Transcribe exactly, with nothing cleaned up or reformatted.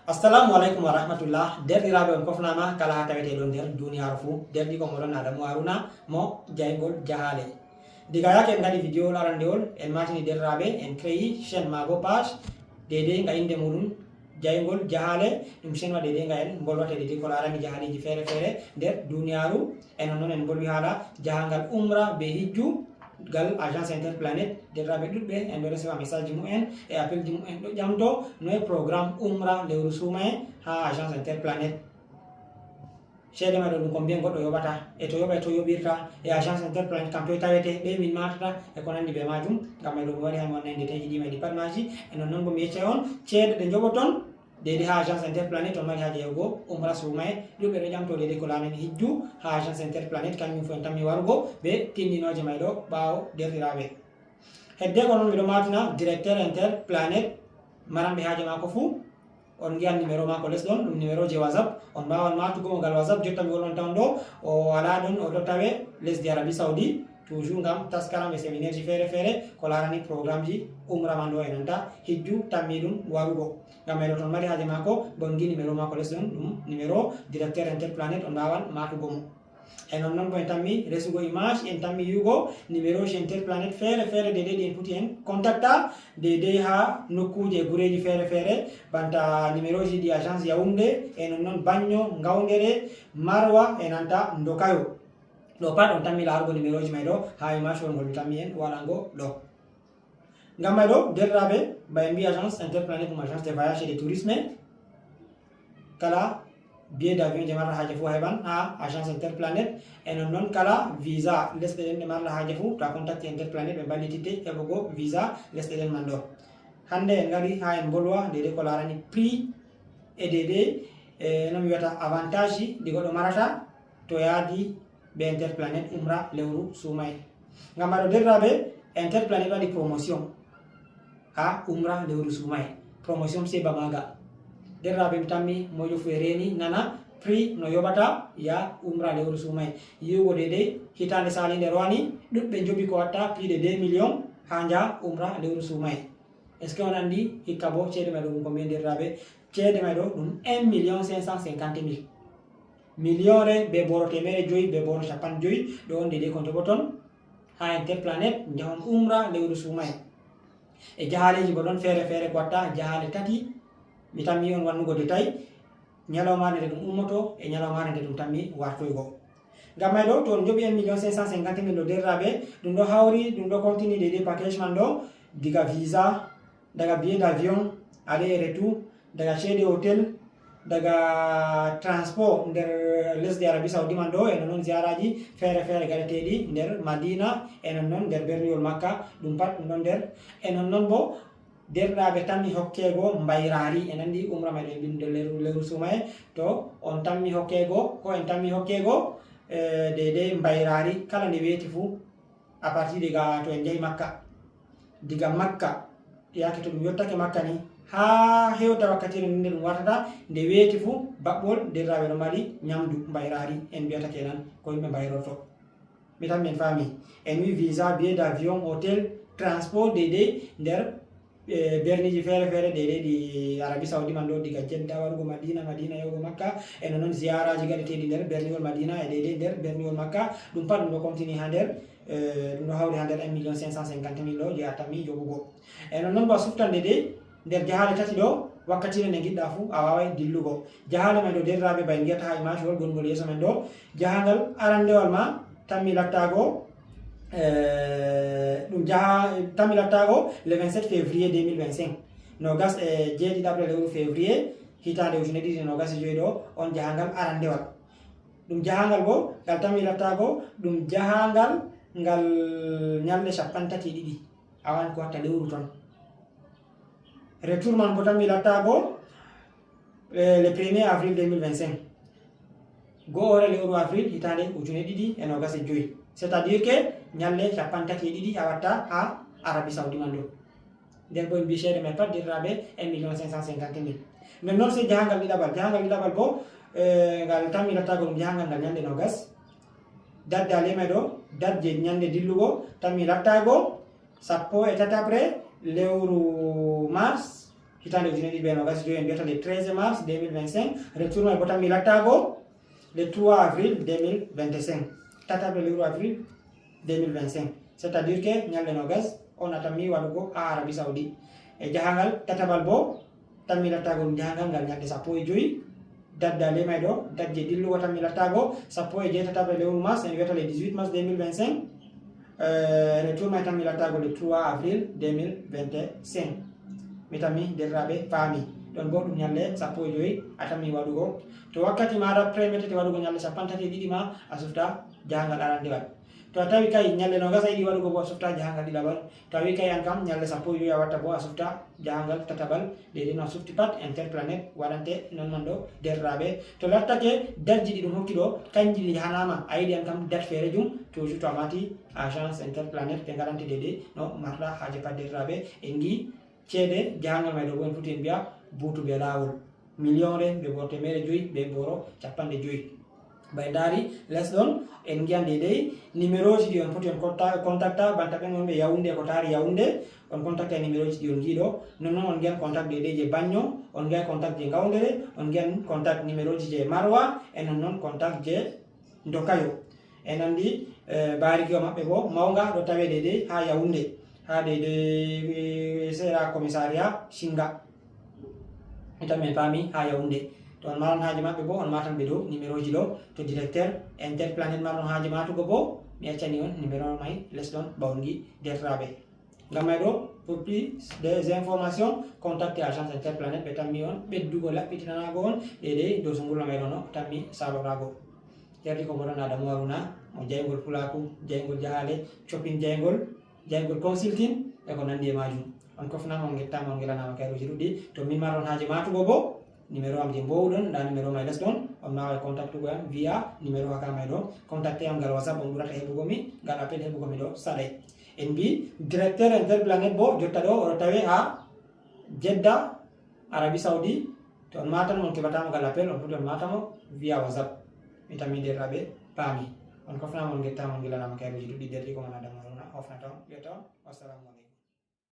Assalamu aleykum wa rahmatullah. Derɗiraaɓe, on kofnaama kala haa tawetee ɗon nder duniyaaru fuu. Derɗiiɗo mooɗon Adamu Haruna mo jayngol jahaale. Diga yaake en ngaɗi video arandewol, en maatini derɗiraaɓe, en créé chaîne maa boo page deydey nga innde muuɗum jayngol jahaale. Ɗum chaîne wa deydey nga en mbolwata deydey ko laarani jahaaleeji feere-feere nder duniyaaru. E non non en mbolwi haala jahangal umra bee hijju gal Agence Interplanet. Derɗiraaɓe ɗuɗɓe en ɗo resifa message ji mumen e appel ji mumen ɗo ƴamto noye programme umra lewru suumaye haa Agence Interplanet. Ceede may ɗo ɗum combien goɗɗo yoɓata, e to yoɓa, e to yoɓirta, e Agence Interplanet kam toye tawete, ɓe min maatata e ko nanndi bee maajum. Ngam may ɗo mi waɗi haa mi wanna en détail ji ɗi may ɗi pat maaji. E non non bo mi yeccay on ceede ɗe njoɓoton deydey haa Agence Interplanet. On mari haaje yahugo umra suumaye, ɗuɗɓe ɗo ƴamto deydey ko laarani hijju haa Agence Interplanet, kanjum fuu en tammi warugo bee tinndinooje may ɗo ɓaawo derɗiraaɓe. Heddeeko non, miɗo maatina directeur Interplanet, maranɓe haaje maako fuu, on ngi'an numéro maako les ɗon, ɗum numéro je WhatsApp. On mbaawan maatugo mo gal WhatsApp. Jotta mi wolwantaa on ɗo, o walaa ɗon, o ɗo tawe lesdi Arabie Saoudi, toujours ngam taskaram e séminaire ji feere-feere ko laarani programme ji umra man ɗo e nanta hijju tammiiɗum warugo. Ngam may ɗo, to on mari haaje maako, bo on ngi'i numéro maako les ɗon, ɗum numéro directeur Interplanet, on mbaawan maatugo mo. E non non bo en tammi resugo image, en tammi yi'ugo numéro ji Interplanet feere-feere deydey ɗi en poti en contacta deydey haa nokkuuje e gureeji feere-feere, banta numéro ji ɗi Agence Yaoundé, e non non Bagno, Ngaoundéré, Maroua e nanta Ndokayo. Ɗo pat on tammi laarugo numéro ji may ɗo haa image wol ngol mi tammi en waɗango ɗo. Ngam may ɗo, derɗiraaɓe, ba en mbi Agence Interplanet ɗum agence de voyage et de tourisme. Kala billet d'avion je marɗa haaje fuu a heɓan haa Agence Interplanet. E non non kala visa lesɗe ɗen ɗe marɗa haaje fuu, to a contacti Interplanet ɓe mballititte heɓugo visa lesɗe ɗen man ɗo. Hannde en ngari haa en mbolwa deydey ko laarani prix e deydey, e no mi wiyata, avantage ji ɗi goɗɗo marata to yaadi bee Interplanet umra lewru suumaye. Ngam may ɗo, derɗiraaɓe, Interplanet waɗi promotion haa umra lewru suumaye. Promotion seeba maaga. Derɗiraaɓe, mi tammi mojo fuu e reeni nana prix no yoɓata ya umra lewru suumaye. Yi'ugo deydey hitaande saaliinde ɗo ni, ɗuɗɓe njoɓi ko watta plus de deux millions haa njaha umra lewru suumaye. Est-ce que on anndi hikka bo ceede may ɗo ɗum combien, derɗiraaɓe? Ceede may ɗo ɗum un million cinq cent cinquante mille. Miliyonre bee booro teemeɗɗe jowi bee booro cappanɗe jowi, ɗo on deydey ko njoɓoton haa Interplanet njahon umra lewru suumaye. E jahaaleeji bo ɗon feere-feere ko watta jahaale tati, mi tammi on wannugo détail, ñalawmaare nde ɗum ummoto e ñalawmaare nde ɗum tammi wartoygo. Ngam may ɗo, to on njoɓi un million cinq cent cinquante mille ɗo, derɗiraaɓe, ɗum ɗo hawri, ɗum ɗo continue deydey package man ɗo, diga visa, daga billet d'avion aller et retour, daga ceede hotel, daga transport nder lesdi Arabie Saoudi man ɗo, e non non ziyaraaji feere-feere gaɗeteeɗi nder Madina, e non non nder berniwol Makka, ɗum pat ɗum ɗon nder. E non non bo, derɗiraaɓe, tammi hokkeego mbayraari, en anndi umra may ɗo e binde lewru, lewru suumaye, to on tammi hokkeego, ko en tammi hokkeego, eh, deydey mbayraari kala nde weeti fuu, à partir diga to en njahi Makka. Diga Makka, yaake to ɗum yottake Makka ni, haa hewta wakkatiire nde ɗum wartata, nde weeti fuu, baɓɓol, derɗiraaɓe, ɗo mari ñamdu mbayraari, en mbiyata kenan ko yimɓe mbayrorto. Mi tammi en faami. En wi visa, billet d'avion, hôtel, transport, deydey nder, eh, berniiji feere-feere, deydey ɗi Arabie Saoudi man ɗo, diga Jedda warugo Madina, Madina yahugo Makka, e non non ziyaraaji gaɗeteeɗi nder berniwol Madina e deydey nder berniwol Makka. Ɗum pat ɗum ɗo continue haa nder, eh, ɗum ɗo hawri haa nder un million cinq cent cinquante mille ɗo, je a tammi yoɓugo. E non non bo a suftan deydey nder jahaale tati ɗo, wakkatiire nde ngiɗɗa fuu, a waaway dillugo. Jahaale may ɗo, derɗiraaɓe, ba en ngiyata haa image wol gonngol yeeso men ɗo. Jahaangal arandewal ma tammi lattaago, eh, ɗum jaha-, tammi lattaago le vingt-sept février deux mille vingt-cinq. Noogas e jeeɗiɗaɓre lewru février, hitaande ujune ɗiɗi e noogas e jowi ɗo, on jahaangal arandewal. Ɗum jahaangal bo, ngal tammi lattaago ɗum jahaangal ngal ñalɗe cappanɗe tati e ɗiɗi. A waawan ko watta lewru ton. Retour man bo tammi lattaago, eh, le premier avril deux mille vingt-cinq. Go'oore lewru avril hitaande ujune ɗiɗi e noogas e jowi. C'est-à-dire que ñalɗe cappanɗe tati e ɗiɗi a watta haa Arabie Saoudi man ɗo. Nden bo en mbi ceede may pat, derɗiraaɓe, un million cinq cent cinquante mille. Nden non sey jahaangal ɗiɗaɓal. Jahaangal ɗiɗaɓal bo, eh, ngal tammi lattaago ɗum jahaangal ngal ñalɗe noogas. Date d'aller may ɗo, date je ñalnde dillugo, tammi lattaago sappo e tataɓre lewru mars, Hitaande ujine ɗiɗi e noogas e joy, en mbiyata le treize mars deux mille vingt-cinq. Retour may bo tammi lattaago le trois avril deux mille vingt-cinq. Tataɓre lewru avril deux mille vingt-cinq. C'est-à-dire que ñalɗe noogas on a tammi waɗugo ha Arabie Saoudi. E jahangal tataɓal bo tammi lattaago ɗum jahangal ngal ñalɗe sappo e joy. Date de ley may ɗo, date je dillugo tammi lattaago sappo e jeetataɓre lewru mars, en wiyata le dix-huit mars deux mille vingt-cinq. Euh, retour may tammi lattaago le trois avril deux mille vingt-cinq. Mi tammi derɗiraaɓe paami. Ɗon bo ɗum ñalɗe sappo e joy a tammi waɗugo. To wakkati maaɗa permetete waɗugo ñalɗe cappanɗe tati e ɗiɗi ma, a sufta jahangal arandewal. To a tawi kay ñalɗe noogas a yiɗi waɗugo bo, a sufta jahangal ɗiɗaɓal. To a wi kay an kam ñalɗe sappo e joy a watta bo, a sufta jahangal tataɓal. Deydey no a sufti pat, Interplanet waɗante non man ɗo derɗiraaɓe. To lattake date ji ɗi ɗum hokki ɗo, kanji ɗi njahanaama, a yiɗi an kam date feere jum, toujours to a mati agence Interplanet, ɓe ngaɗante deydey no marɗa haaje pat derɗiraaɓe. En ngi ceede jahangal may ɗo bo, en foti en mbiya buutu be laawol. Million re be boro teemeɗɗe joy be boro cappanɗe joy. Ɓay ndaari les ɗon, en ngiyan deydey numéroji ɗi on foti on contacta, contacta banta ɓen wonɓe Yaoundé, ko taari Yaoundé, on contacta e numéroji ɗi on ngi ɗo. Non non on ngiyan contact deydey je Bagno, on ngiyan contact je Ngaoundéré, on ngiyan contact numéroji je Maroua, e non non contact je Ndokayo. En andi, eh, bariki o maɓɓe bo mawnga ɗo tawe deydey ha Yaoundé, ha deydey, eh, sera commissariat Shinga. Ita men paami ha Yaoundé. To on maran haaje maɓɓe bo, on matan ɓe dow numéroji ɗo. To directeur Interplanet maron haaje matugo bo, mi accani on numéro may les ɗon ba on ngi derɗiraaɓe. Ngam may ɗo, pour plus des informations, contactez agence Interplanet, ɓe tammi on ɓeddugo laɓɓitinanago on deydey dow sungurla may ɗo no tammi salotago. Yardi ko mboɗon Adamu Haruna, mo jayngol pulaaku, jayngol jahaale, copin jayngol, jayngol consulting, e ko nandi e majum. On kofnama, on gettama, on gelanama kayruji ɗuɗɗi. To min maron haaje matugo bo, numéro am je mbowuɗon, nda numéro may les ɗon, on mawa contactugo am via numéro haka may ɗo. Contacte am ngal WhatsApp, on ɓurata heɓugo mi, ngal appel heɓugo mi ɗo saɗay. En mbi directeur Interplanet bo jotta ɗo oɗo tawe ha Jeddah, Arabie Saoudi. To on matano, on keɓatamo ngal appel, on foti on matamo via WhatsApp. Mi tammi derɗiraaɓe paami. On kofnama, on gettama, on gelanama kayruji ɗuɗɗi. Derɗi ko on Adamu Haruna, hofnata on, ƴetta on. Wassalamu aleykum.